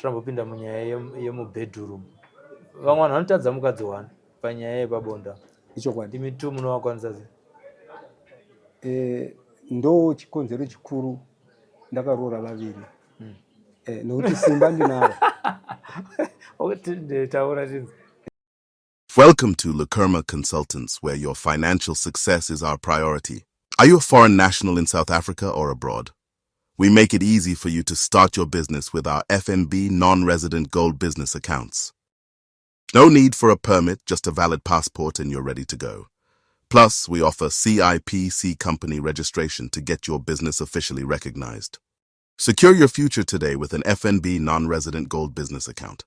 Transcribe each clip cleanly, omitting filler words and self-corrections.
Tirambopinda munyaya yemubedroom. Vamwe vanhu vanotadza mukadzi one panyaya yepabonda. Ichokwadi. Imi two munovakwanisa sei? Ndo chikonzero chikuru ndakaroora vaviri. Nokuti simba ndinaro. Taura chinzi. Welcome to Lakerma Consultants, where your financial success is our priority. Are you a foreign national in South Africa or abroad? We make it easy for you to start your business with our FNB non-resident gold business accounts. No need for a permit, just a valid passport and you're ready to go. Plus, we offer CIPC company registration to get your business officially recognized. Secure your future today with an FNB non-resident gold business account.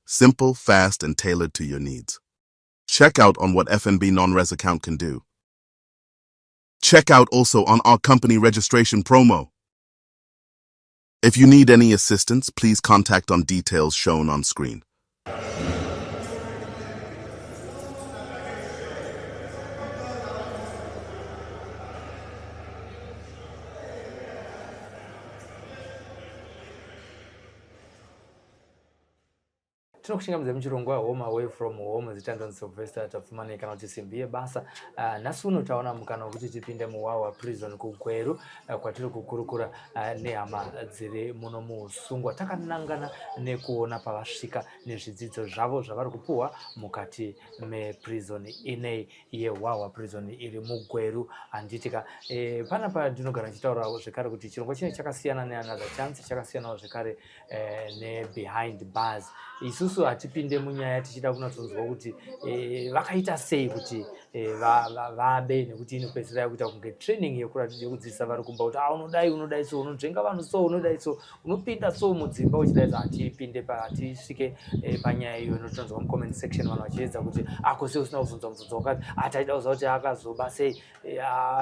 Simple, fast, and tailored to your needs. Check out on what FNB non-res account can do. Check out also on our company registration promo. If you need any assistance, please contact on details shown on screen. Tinokuchingamidza muchirongwa Home Away From Home. Zita ndonzi Sylvester Tapfumanei kana kuti simbi yebasa. Nhasi uno taona mukana wekuti tipinde muWawa Prison kuGweru, kwatiri kukurukura nehama dziri muno muusungwa takanangana nekuona pavasvika nezvidzidzo zvavo zvavari kupuhwa mukati meprison inei yeWawa Prison iri muGweru. Handitika panapa ndinogara ndichitaura zvekare kuti chirongwa chine chakasiyana neAnother Chance, chakasiyanawo zvekare neBehind Bars. Isusu hatipinde munyaya tichida kunatsonzwa kuti vakaita sei kuti vabe, nekuti inopedzisira yakuita kunge training yekudzidzisa vari kumba kuti unodai, unodai so, unonzvenga vanhu so, unodai so, unopinda so mudzimba uchidai so. Hatipinde, hatisvike panyaya iyo. Inotonzwa mucomment section vanhu vachiedza kuti ako sei usina kubvunza mubvunzo wakati, ataida kuziva kuti akazoba sei.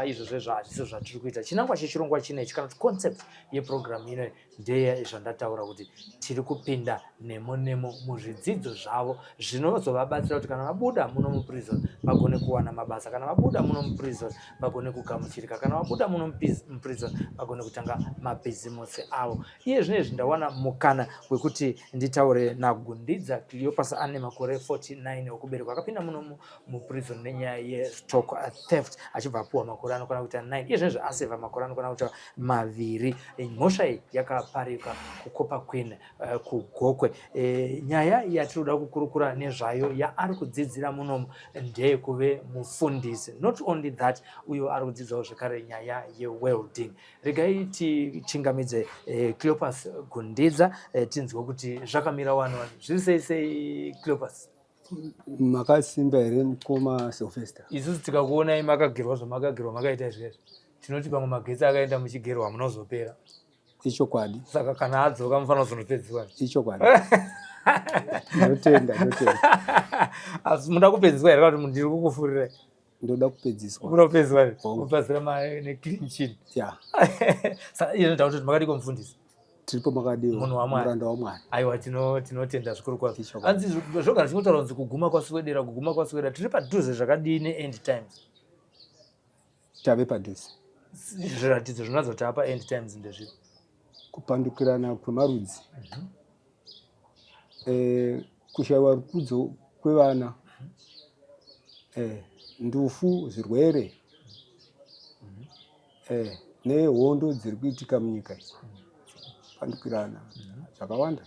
Izvo zvezvo hazvisi zvatiri kuita. Chinangwa chechirongwa chinechi kana kuti concept yeprogram ino ndeye zvandataura kuti tiri kupinda nemo nemo muzvidzidzo zvavo zvinozovabatsira kuti kana vabuda muno muprison vagone kuwana mabasa, kana vabuda muno muprison vagone kugamuchirika, kana vabuda muno muprison vagone kutanga mabhizimusi avo. Iye zvino izvi ndawana mukana wekuti nditaure naGundidza Cleopas, ane makore 49 okuberekwa, akapinda muno muprison nenyaya yestock theft achibva apuwa makore anokwana kuita 9. Iye zvinezvi asevha makore anokwana kuita 2. Mhosva iyi yakaparika kuCopper Queen, kuGokwe. Nyaya yatiri kuda kukurukura nezvayo yaari kudzidzira munomu ndeyekuve mufundisi. Not only that, uyo ari kudzidzawo zvekare nyaya yewelding. Regai tichingamidze Cleopas Gundidza, tinzwe kuti zvakamira wani wani, zviri sei sei Cleopas? Makasimba here mukoma Sylvester? Isusu tikakuonai makagerwa zvamakagerwa makaita izvezvi, tinoti pamwe magetsi akaenda muchigerwa munozopera. Ichokwadi. Saka kana adzoka mufanira kuzonopedziswa. Ichokwadi. Ndotenda, ndotenda. Asi munoda kupedziswa here kana kuti ndiri kukufurirai? Ndoda kupedziswa. Munoda kupedziswa here? Kupedzisira neclean chin. Yeah. Saka izvo ndakuti makadiko mufundisi? Tiripo, makadiwa? Munhu waMwari. Muranda waMwari. Aiwa, tinotenda zvikuru kwazvo. Hanzi zvogara zvinotaura kunzi kuguma kwaswedera, kuguma kwaswedera. Tiri padhuze zvakadii neend times? Tave padhuze. Zviratidzo zvinoratidza kuti apa end times ndezvipi? Kupandukirana kwemarudzi, kushayiwa rukudzo kwevana, ndufu, zvirwere, nehondo dziri kuitika munyika iyi, pandukirana zvakawanda.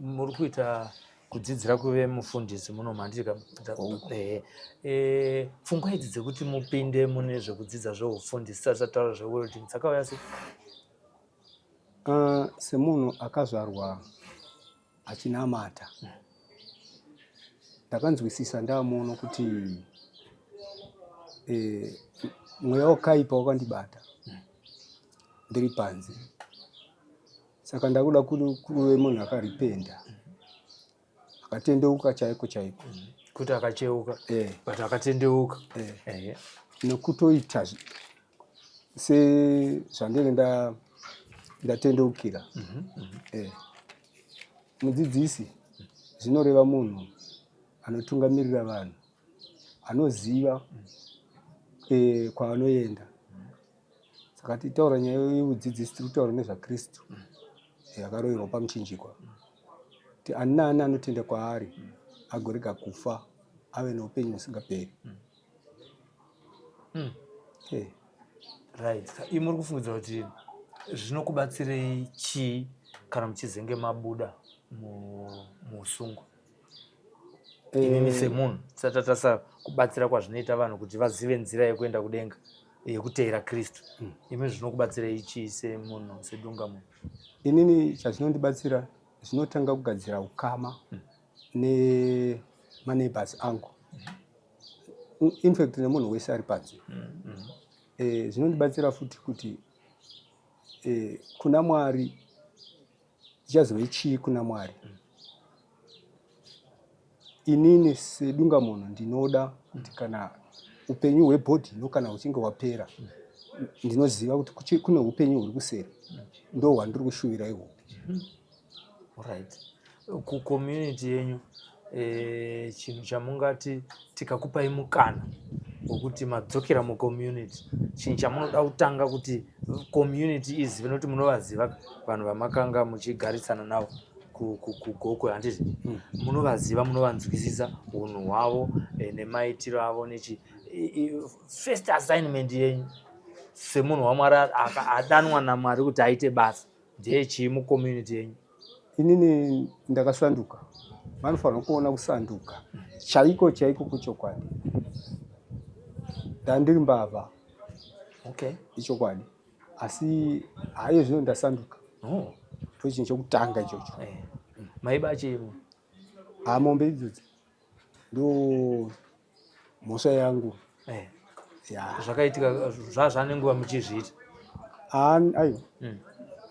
Muri kuita kudzidzira kuve mufundisi muno, mandika? Pfungwa idzi dzekuti mupinde mune zvekudzidza zveufundisi tisati zvewelding dzakauya sei? Semunhu akazvarwa achinamata, ndakanzwisisa ndamuno kuti mweya wakaipa wakandibata ndiri panze, saka ndakuda kuve munhu akaripenda, akatendeuka chaiko chaiko. Kuti akacheuka, but akatendeuka. Nekutoita sezvandinenge ndatendeukira. Mudzidzisi zvinoreva munhu anotungamirira vanhu, anoziva kwaanoenda. Saka titaura nyaya yeudzidzisi, tiri kutaura nezvaKristu akaroverwa pamuchinjikwa, kuti ani naani anotenda kwaari agorega kufa, ave neupenyu husingaperi. Hey. Right, imi muri kufungidzira kuti zvinokubatsirei chii kana muchizenge mabuda muusungwa, imimi semunhu, tisati tatasa kubatsira kwazvinoita vanhu kuti vazive nzira yekuenda kudenga, yekuteera Kristu? Imi zvinokubatsirei chii semunhu, sedunga munhu? Inini chazvinondibatsira, zvinotanga kugadzira ukama nemaneighbors angu, in fact nemunhu wese ari panze. Zvinondibatsira futi kuti kuna Mwari ndichazove chii kuna Mwari. Inini sedunga munhu ndinoda kuti kana upenyu hwebody no kana huchinge hwapera, ndinoziva kuti kune upenyu huri kuseri, ndo hwandiri kushuvira ihwohwo. Right, kucommunity yenyu, chinhu chamungati tikakupai mukana wekuti madzokera mucommunity, chinhu chamunoda kutanga kuti community izive, nokuti munovaziva vanhu vamakanga muchigarisana navo kuGokwe, handiti? Munovaziva, munovanzwisisa unhu hwavo nemaitiro avo nechi. First assignment yenyu semunhu waMwari adanwa naMwari kuti aite basa ndeyechii mucommunity yenyu? Inini ndakasanduka, vanofanira kuona kusanduka chaiko chaiko kuchokwadi. Ndandiri mbavha. Ichokwadi, asi haye zvino ndasanduka. Ndo chinhu chokutanga ichocho. Maiba chii? Ha, mombe idzodzi, ndo mhosva yangu. Ya. Zvakaitika zvazvane nguva muchizviita? Aiwa,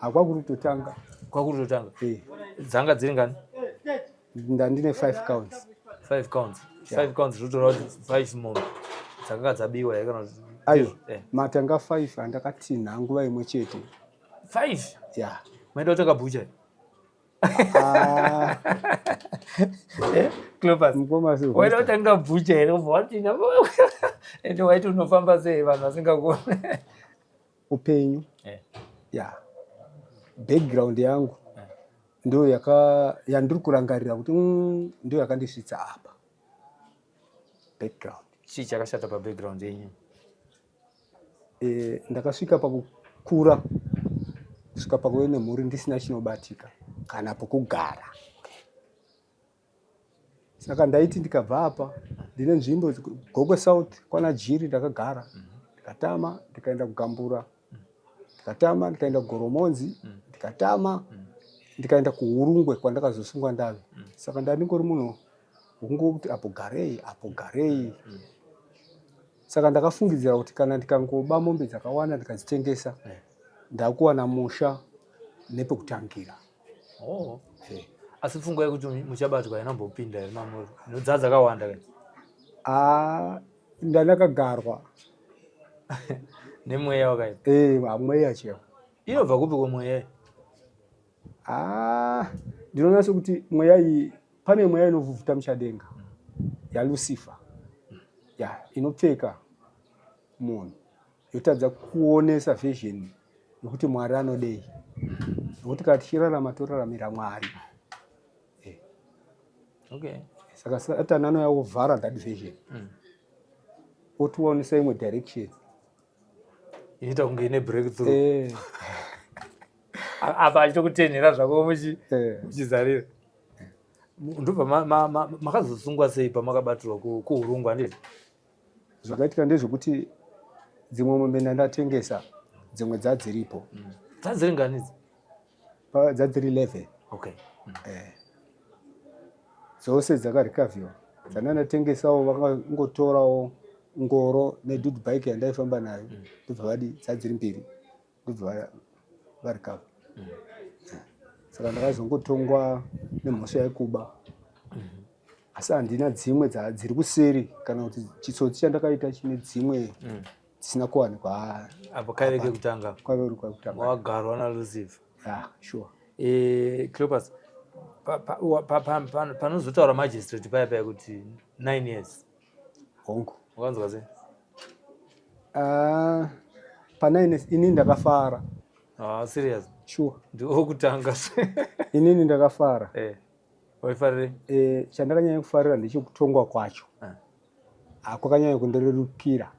hakwakuri kutotanga. Kwakuri kutotanga? Eh. Dzanga dziri ngani? Ndandine five counts. Five counts? Five counts zvotoreva kuti five mombe dzakanga dzabiwa here kana kuti? Aiwa. Matanga five andakatinha nguva imwe chete. Five? Ya. Maida kutanga bhucha? Ah. Clopas. Mukoma Sylvester. Waida kutanga bhucha here, ubva watinha? Ende waiti unofamba sei vanhu vasingakuoni? Upenyu. Ya, background yangu ndo yaka yandiri kurangarira kuti ndo yakandisvitsa apa, background. Chii chakashata pabackground yenyu? Ndakasvika pakukura kusvika pakuve nemhuri ndisina chinobatika kana pokugara. Saka ndaiti ndikabva apa, ndine nzvimbo Gokwe South kwana Jiri ndakagara, ndikatama ndikaenda kuGambura, ndikatama ndikaenda kuGoromonzi, ndikatama ndikaenda kuHurungwe kwandakazosungwa ndave. Saka ndandingori munhu wekungoti apo garei, apo garei. Saka ndakafungidzira kuti kana ndikangoba mombe dzakawanda ndikadzitengesa, ndakuwana musha nepekutangira. Oh. Asi pfungwa yekuti muchabatwa hainambopinda here mamuri? Dzaa dzakawanda ka? Ah, ndandakagarwa. Nemweya wakaipa? Eh, mweya chaiwo. Inobva kupi kwemweya? Ah, ndinoona sekuti mweya iyi, pane mweya inovhuvhuta muchadenga yaLucifer, ya inopfeka munhu, yotadza kuonesa vision yekuti Mwari anodei, nekuti kana tichirarama toraramira Mwari. Saka Satani anouya kuvhara that vision, otionesa imwe direction. Inoita kunge ine breakthrough. Apa achitokutenhera zvako muchizarira. Ndobva makazosungwa sei pamakabatirwa kuHurungwe, handiti? Zvakaitika ndezvekuti dzimwe mombe ndandatengesa, dzimwe dzadziripo. Dzadziri ngani idzi? Dzadziri 11. Dzose dzakarecoverwa. Dzandandatengesawo, vakangotorawo ngoro nedude bike yandaifamba nayo, ndobva vadi dzadziri mbiri, ndobva varecover. Saka ndakazongotongwa nemhosva yekuba, asi handina dzimwe dziri kuseri kana kuti chitsotsi chandakaita chine dzimwe dzisina kuwanikwa. Apo kaive kekutanga? Kwaive uri kwekutanga. Wagarwa naLucifer. Yeah, sure. Cleopas, panozotaura magistrate paya paya kuti 9 years, Hongu. wakanzwa sei? Ah, Pa9 inini ndakafara. Ah, serious? Sure. Ndiwokutanga. Inini ndakafara. Waifarire? Chandakanyanya kufarira ndechekutongwa kwacho. Kwakanyanya kundirerukira.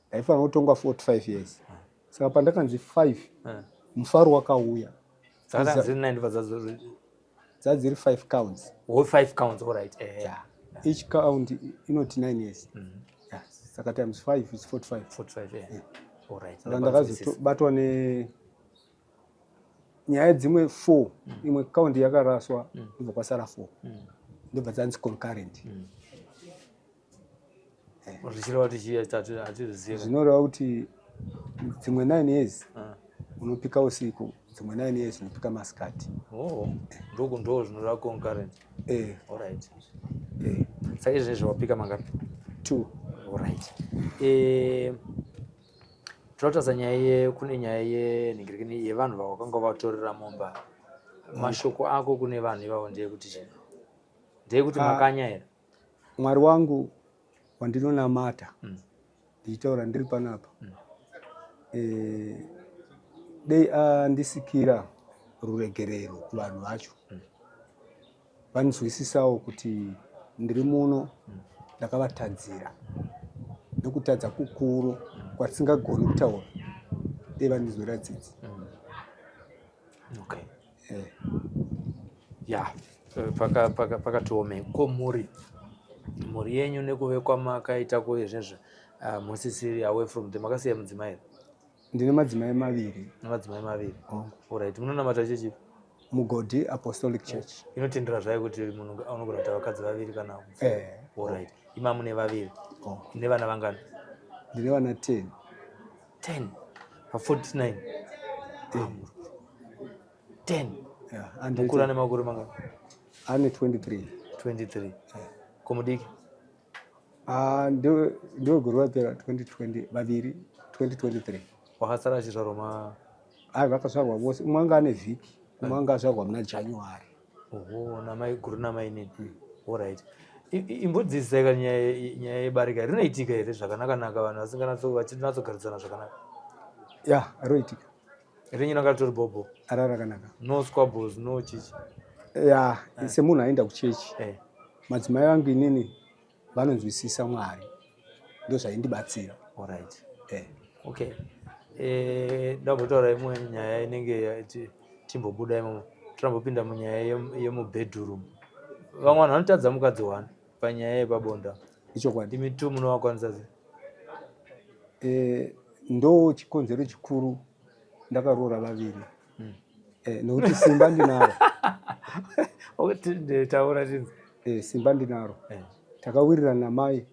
Ndaifanira kutongwa 45 years, saka pandakanzi 5, mufaro wakauya. Saka dziri 9 ndibva Dzadziri 5 counts. Oh, 5 counts, all right. Yeah. Each count inoti 9 years. Yeah. Saka times 5 is 45. 45, yeah. All right. Saka ndakazobatwa nenyaya dzimwe 4. Imwe count yakaraswa, ndobva kwasara 4, ndobva dzanzi concurrent. Zvichireva kuti chii? Hatizvizivi. Zvinoreva kuti dzimwe 9 years unopika usiku, dzimwe 9 years unopika masikati. Oh, ndoku ndo zvinoreva concurrent. Eh. All right. Eh. Saka izvezvi wapika mangani? 2. All right. Totarisa nyaya kune nyaya yenhingirikini yevanhu vawakanga vatorera mumba. Mashoko ako kune vanhu ivavo ndeyekuti chii? Ndeyekuti makanya here? Mwari wangu wandinonamata, ndichitaura ndiri panapa, dei andisikira ruregerero kuvanhu vacho, vanzwisisawo kuti ndiri muno ndakavatadzira nekutadza kukuru kwatisingagoni kutaura. Dei vandinzwira tsitsi. Okay. Ya, pakatiomei. Ko mhuri yenyu, nekuve kwamakaita kuizvezvi, musisiri away from them, makasiya mudzimai here? Ndine madzimai maviri. Nemadzimai maviri. Hongu. Alright, munonamata chechi? Mugodhi Apostolic Church. Inotendera zvayo kuti munhu anogona kuita vakadzi vaviri kana? Eh. Alright, ima mune vaviri. Oh. Nevana vangani? Ndine vana 10. 10 pa49? 10? Yeah. Mukuru ane makore mangani? Ane 23. 23. Komudiki? Ah, ndiwe gore rapera 2020, vaviri 2023. Wakasara achizvarwa ma? Ai, vakazvarwa vose. Umwe anga ane vhiki, umwe anga azvarwa muna January. Oho, namai guru namainini. Alright. Imbodzidzisai ka nyaya yebarika. Rinoitika here zvakanaka-naka, vanhu vasinganatso vachinatsogarisana zvakanaka? Ya, roitika. Renyu ranga ritori bhobho? Ara rakanaka. No squabbles, no chichi? Ya, semunhu aenda kuchechi, madzimai angu inini vanonzwisisa Mwari, ndo zvaindibatsira. Alright. Eh. Okay. Ndambotaura imwe nyaya inenge timbobuda imomo, tirambopinda munyaya yemubedroom. Vamwe vanhu vanotadza mukadzi one panyaya yepabonda. Ichokwadi. Imi two munovakwanisa sei? Ndo chikonzero chikuru ndakaroora vaviri, nokuti simba ndinaro. Taura chinzi. Simba ndinaro. Takawirirana namai,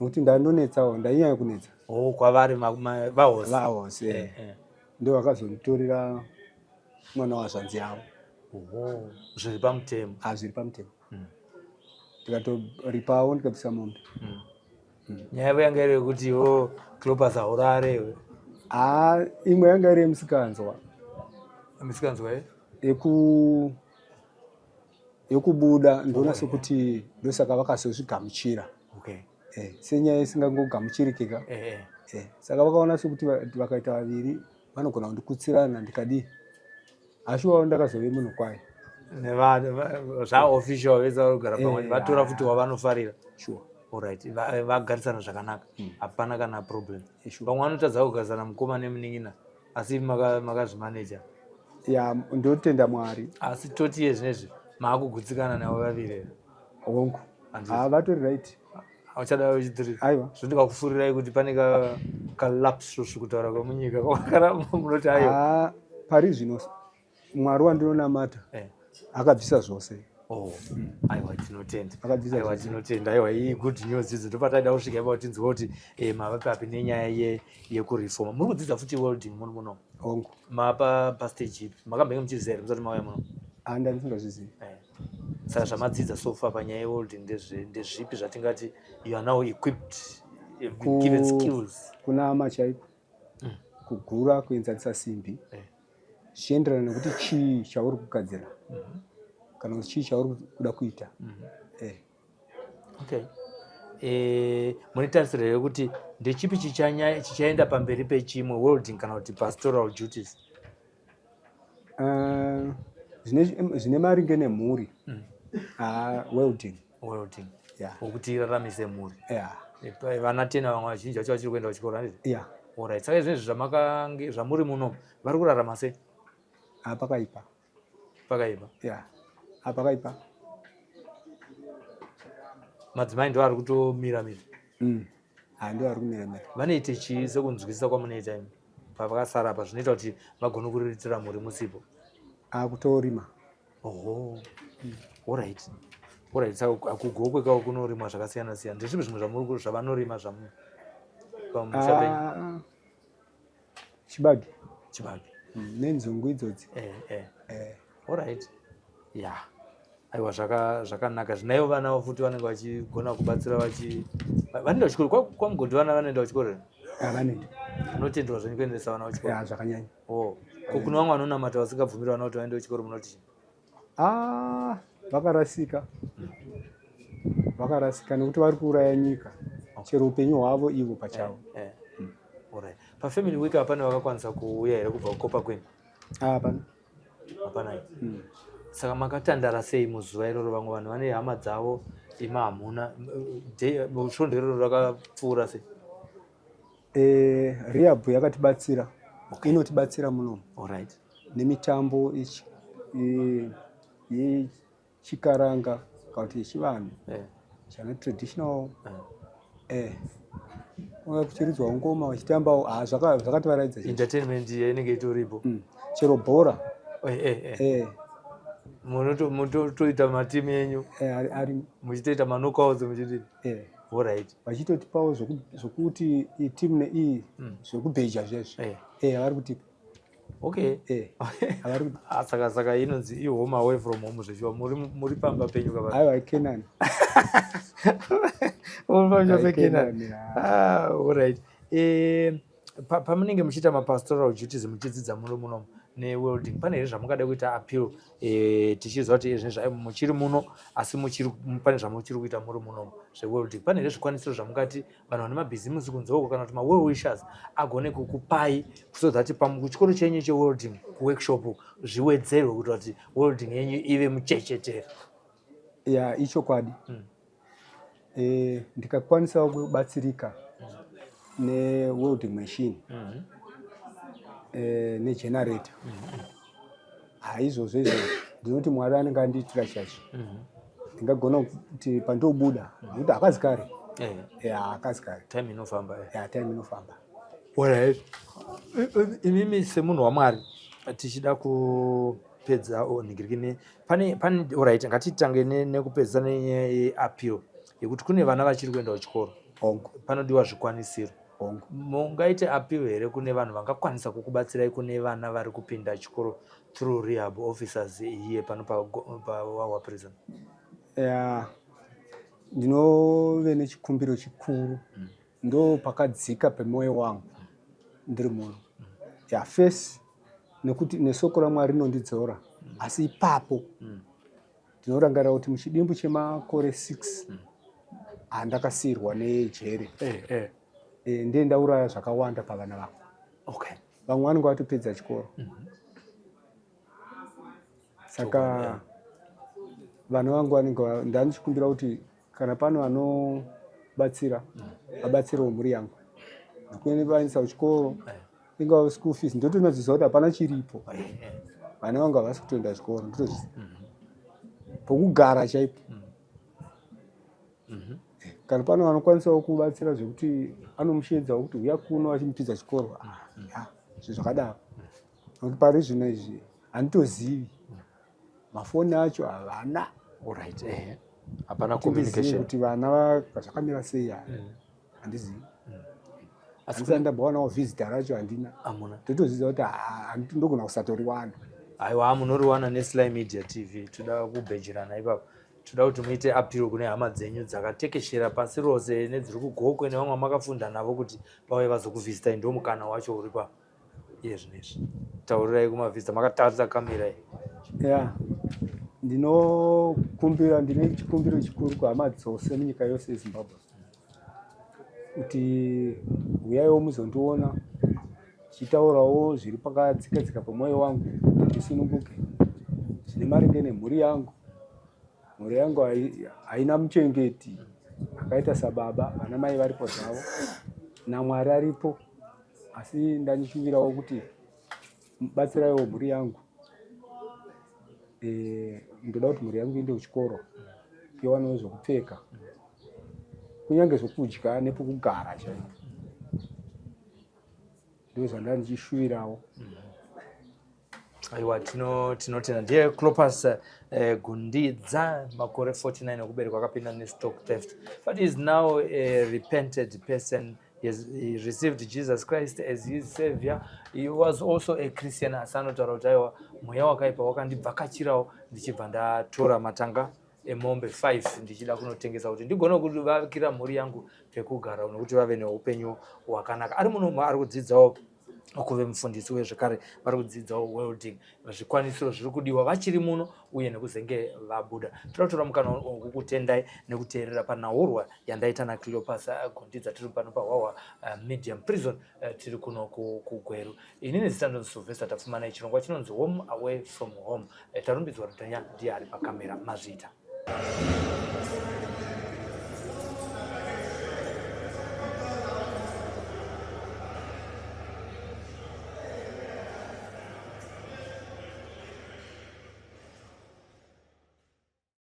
nokuti ndandonetsawo, ndainyanya kunetsa. Oh, kwavari vahosi. Vahosi. Ndo vakazonditorera mwana wazvanzi yavo. Oho, zviri pamutemo? Hazviri pamutemo. Ndikatoripawo, ndikabvisa mombe. Nyaya yavo yanga iri yekuti iwo Clopas haurare? Ha, imwe yanga iri yemusikanzwa. Misikanzwa ye? Yekubuda. Ndoona sekuti ndosaka vakazozvigamuchira. Senyaya isingangogamuchirikika. Saka vakaona sekuti vakaita vaviri vanogona kundikutsirana, ndikadii, ashuwawo ndakazove munhu kwaye. Nevanhu zvaofficial vese vari kugara pamwe, vatora futi wavanofarira. Sure. Alright, vagarisana zvakanaka, hapana kana problem? Sure. Vamwe vanotadza kugarisana mukoma nemunin'ina, asi makazvimaneja? Ya, ndotenda Mwari. Asi toti iye zvinezvi maakugutsikana navo vaviri here? Hongu. Handiti. Ha, vatori right. Auchada wechithree? Aiwa. Zvondikakufurirai kuti pane kalapsus kutaura kwemunyika kana munoti aiwa? Ha, pari zvino Mwari wandinonamata akabvisa zvose. Oh, aiwa, tinotenda. Akabvisa Aiwa. zvose. Tinotenda. Aiwa, iyi good news idzo. Ndopataida kusvika ipapo, tinzwe kuti mava papi nenyaya yekureforma. Muri kudzidza futi welding muri muno? Hongu. Mapa pastage ipi? Makambenge muchiziva here musati mauya muno? Handa ndisingazvizivi. Saka zvamadzidza so far panyaya yewelding ndezvipi zvatingati you are now equipped, you have been given skills? Kunama chaiko, kugura, kuenzanisa simbi, zvichienderana nekuti chii chauri kugadzira kana kuti chii chauri kuda kuita. Okay. Mune tarisiro here kuti ndechipi chichaenda pamberi pechimwe, welding kana kuti pastoral duties? Zvine maringe nemhuri, welding. Welding. Yeah. Wokuti iraramise mhuri. Yeah. Vana tena, vamwe vazhinji vacho vachiri kuenda kuchikoro, handiti? Yeah. Alright, saka izvezvi zvamakange zvamuri muno, vari kurarama sei? Ah, pakaipa. Pakaipa? Yeah, pakaipa. Madzimai ndo ari kutomira mira? Ah, ndo ari kumira mira. Vanoite chii, sekunzwisisa kwamunoita imi, pavakasara apa, zvinoita kuti vagone kuriritira mhuri musipo? Akutorima. Oho, alright. Saka kuGokwe kwavo kunorimwa zvakasiyana siyana. Ndezvipi zvimwe zvavanorima zvamu pamusha penyu? Ah, chibage. Chibage. Nenzungu idzodzi. Alright, ya, aiwa, zvakanaka. Zvinaivo vana futi vanenge vachigona kubatsira, vanoenda kuchikoro kwaMugodhi? Vana vanoenda kuchikoro here? Ah, vanoenda. Munotendwa zvenyu kuendesa vana kuchikoro? Ya, zvakanyanya. Oh, ko kune vamwe vanonamata vasingabvumiri vana kuti vaende kuchikoro, munoti chii? Ah, vakarasika, vakarasika, nekuti vari kuuraya nyika, chero upenyu hwavo ivo pachavo. Alright, pafamily week hapana vakakwanisa kuuya here kubva kukopa kwenyu? Ah, hapana. Hapana. Saka makatandara sei muzuva iroro? Vamwe vanhu vane hama dzavo, imi hamuna. Svondo iroro rakapfuura sei? Rehab yakatibatsira, inotibatsira munomu nemitambo yechikaranga kana kuti yechivanhu, chana traditional. Kunga kuchiridzwawo ngoma, vachitambawo. Ah, zvakativaraidza chaizvo. Entertainment inenge itoripo. Chero bhora. Munotoita matimu enyu? Ari. Muchitoita maknockouts, muchidii? Alright. Vachitotipawo zvokuti iyi timu neiyi, zvekubheja zvezvi. Vari kutipa. Vari kuti. Ah, saka inonzi ihome away from home zvechiwa, muri pamba penyu kava? Aiwa, Kenani. Muri pamba peKenani. Kenani. Ah, alright. Pamunenge muchiita mapastoral duties, muchidzidza muno muno newelding, pane here zvamungada kuita appeal, tichiziva kuti izvi muchiri muno, asi muchiri pane zvamuchiri kuita muri muno zvewelding? Pane here zvikwanisiro zvamungati vanhu vane mabhizimusi kunze uko kana kuti mawell wishers agone kukupai, so that kuchikoro chenyu chewelding, kuworkshop, zviwedzerwe kuitira kuti welding yenyu ive muchechetero? Ya, ichokwadi. Ndikakwanisawo kubatsirika newelding machine negenerator, haizvozvo izvo ndinoti Mwari anenge andiitira chaizvo. Ndingagona kuti pandobuda, nekuti hakazi kare. Ya, hakazi kare. Time inofamba. Ya, time inofamba. Alright. Imimi semunhu waMwari, tichida kupedza nhingirikini, pane, alright, ngatitange nekupedzisa nenyaya yeappeal yekuti kune vana vachiri kuenda kuchikoro. Hongu. Panodiwa zvikwanisiro. Hongu. Mungaite appeal here kune vanhu vangakwanisa kukubatsirai, kune vana vari kupinda chikoro through rehab officers here pano paWhawha Prison? Ya, ndinove nechikumbiro chikuru. Ndo pakadzika pemwoyo wangu ndiri muno. Ya, first nekuti nesoko raMwari rinondidzora, asi ipapo ndinorangarira kuti muchidimbu chemakore 6 handakasiyirwa nejere, ndiye ndauraya zvakawanda pavana vangu. Vamwe vanenge vatopedza chikoro, saka vana vangu vanenge ndandichikumbira kuti kana pano vanobatsira, vabatsirewo mhuri yangu nekuvaendesa kuchikoro, ingava school fees. Ndotonoziva kuti hapana chiripo, vana vangu havasi kutoenda chikoro, ndotozviziva pokugara chaipo. Kana pano vanokwanisawo kubatsira zvekuti anomushedzawo kuti uya kuno, achimupidza chikoro. Ah, ya, zvinhu zvakadaro, nokuti pari zvino izvi handitozivi mafoni acho havana. Alright, hapana Kuti ndizive communication. Kuti vana zvakamira sei, handizivi. Asi handisati ndambowanawo visitor racho, handina. Hamuna. Ndotoziva kuti ndogona kusatoriwana. Aiwa, munoriwana neSly Media TV. Toda kubhejerana ipapo. Toda kuti muite appeal kune hama dzenyu dzakatekeshera pasi rose, nedziri kuGokwe, nevamwe vamakafunda navo, kuti vauye vazokuvhisitai. Ndo mukana wacho uri pa iye zvinezvi. Taurirai kumavhizita makatarisa kamera iyi. Ya, ndinokumbira, ndine chikumbiro chikuru kuhama dzose munyika yose yeZimbabwe. Kuti huyaiwo muzondiona chitaurawo zviri pakadzika dzika pemwoyo wangu kuti ndisununguke zvine maringe nemhuri yangu. Mhuri yangu haina muchengeti akaita sababa, vana mai varipo zvavo naMwari aripo, asi ndandishuvirawo kuti batsiraiwo mhuri yangu. Eh, ndoda kuti mhuri yangu iende kuchikoro iwanewo zvekupfeka kunyange zvekudya nepekugara chaipo ndo zvandanga ndichishuvirawo. Aiwa, tinotenda. Ndiye Clopas Gundidza, makore 49 okuberekwa, akapinda nestock theft, but is now a repented person. He received Jesus Christ as his savior. He was also a Christian, asi anotaura kuti aiwa, mweya wakaipa wakandibvakachirawo, ndichibva ndatora matanga emombe 5 ndichida kunotengesa kuti ndigone kuvakira mhuri yangu pekugara nokuti vave neupenyu hwakanaka. Ari muno ari kudzidzawo kuve mufundisi uye zvekare vari kudzidzawo welding, zvikwanisiro zviri kudiwa vachiri muno uye nekuzenge vabuda. Toda kutora mukana wekukutendai nekuteerera panhaurwa yandaita naCleopas Gondidza. Tiri pano paHwahwa Medium Prison, tiri kuno kuGweru. Inini zita ndonzi Sylvester Tapfumanai, chirongwa chinonzi Home Away from Home. Tarumbidzwa Rutanya ndiye ari pakamera. Mazviita.